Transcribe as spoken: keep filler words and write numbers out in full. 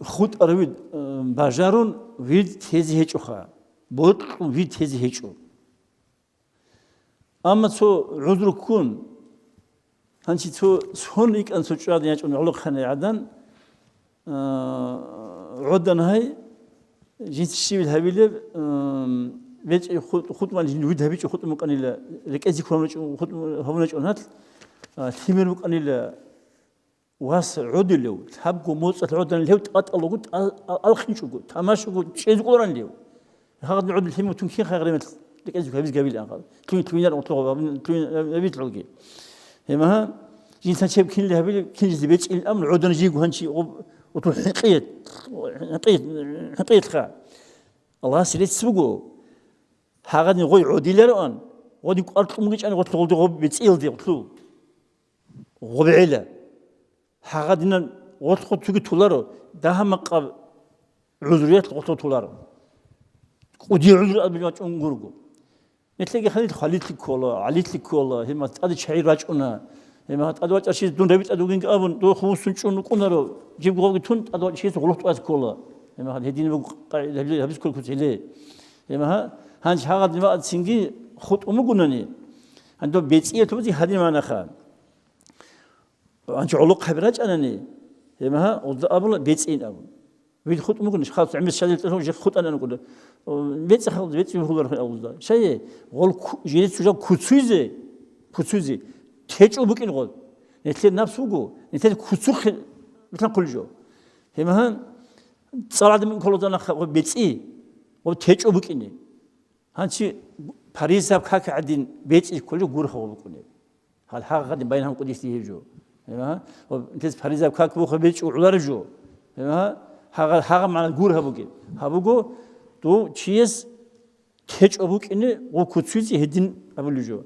ХутӀарав вирд, э, бажарун вирд тезе гьечӀоха, бокьун вирд тезе гьечӀо. Амма цо гӀузру ккун, гьанчи цо сон йикӀан цо чӀвадин ячӀун гӀолохъанай гӀадан, а, гӀодан гьай, жинца щивил гьавилеб, ам, бечӀи хутӀ-, хутӀман жин вид гьабичӀо хутӀун букӀанила, рекӀезе ккун гьавуначӀо-, хутӀ-, гьавуначӀун гьал, а, лъимер букӀанила, вас гӀодилев, лъабго моцӀалъ гӀоданилев тӀатӀалаго, тӀа-, а-, алхинчӀого, тамашаго чӀезе кӀоларанилев. Гьагъадин гӀодил лъимутун кин хагъ ремел рекӀезе гьабиз гавил анхъал. Лъугьин, лъугьинар гьоркьоб гьабун, лъугьин гьабитлъулги. Гьеб магьа, жинсан чеб кинлъи гьабилеб, кинлъизе бечӀилин абун, гӀодан жийго гьанчи гъоб-, гъотлъул хӀинкъият, хӀинкъият, хӀинкъиятха. Аллагьас рецц буго. Гьагъадин гъой гӀодилароан, гъодин кӀвар кьун бугечӀани гъотлъул гъолде гъоб бецӀиялде гъотлъул. ГъобегӀила. Гьагъадинан гъотлъго цоги толаро, дагьа-макъаб гӀузруялъ гъотлъго толаро. КӀудияв гӀузру абилин вачӀун гурго. Нилъеги хадил хвалилъи ккола, гӀалилъи ккола, гьеб мас тӀаде чагӀи рачӀуна. Гьеб мас тӀаде вачӀарщица дун рабитӀа дугинги абун, дов хъувусун чӀун вукӀунаро, жиб гъовги тун тӀаде вачӀарщица гъулухъ тӀуяз ккола. Гьеб мас гьедин буго къагӀида гьабиз кколеб куц гьеле. Гьеб мас гьанже гьагъадин вацинги хутӀун бугунани, гьанже дов бецӀиялъубазе гьадин манаха. Анчи гӀолохъаби рачӀанани, гьеб магьа, гъузда абула, бецӀин абун. Вил хутӀун бугони, халкъ гӀемер щадил тӀасан жих хутӀан анукъуда. О, бецӀи халкъ, бецӀи бихьулар хӀун абузда. Шайе, гъол ку-, жинец жужал куцуйзе, куцуйзе, течӀо букӀин гъол. Нилъер напс буго, нилъер куцухъе битӀан хъулжо. Гьеб магьа, цӀал гӀадамил кколазда нахъа гъо бецӀи, гъо течӀо букӀине. Гьанчи паризаб как гӀадин бецӀи кколев гурхъав букӀунеб. Гьал гьагъадин байин гьанкъудиси гьев жо. Гьема? Ва нилъеца паризаб как буха бечӀо гӀоларев жо. Гьема? Гьагъа, гьагъа магӀна гурхӀа бугеб. Гьаб буго, дов чияс течӀо букӀине гъо куцуйзе гьедин абулев жо.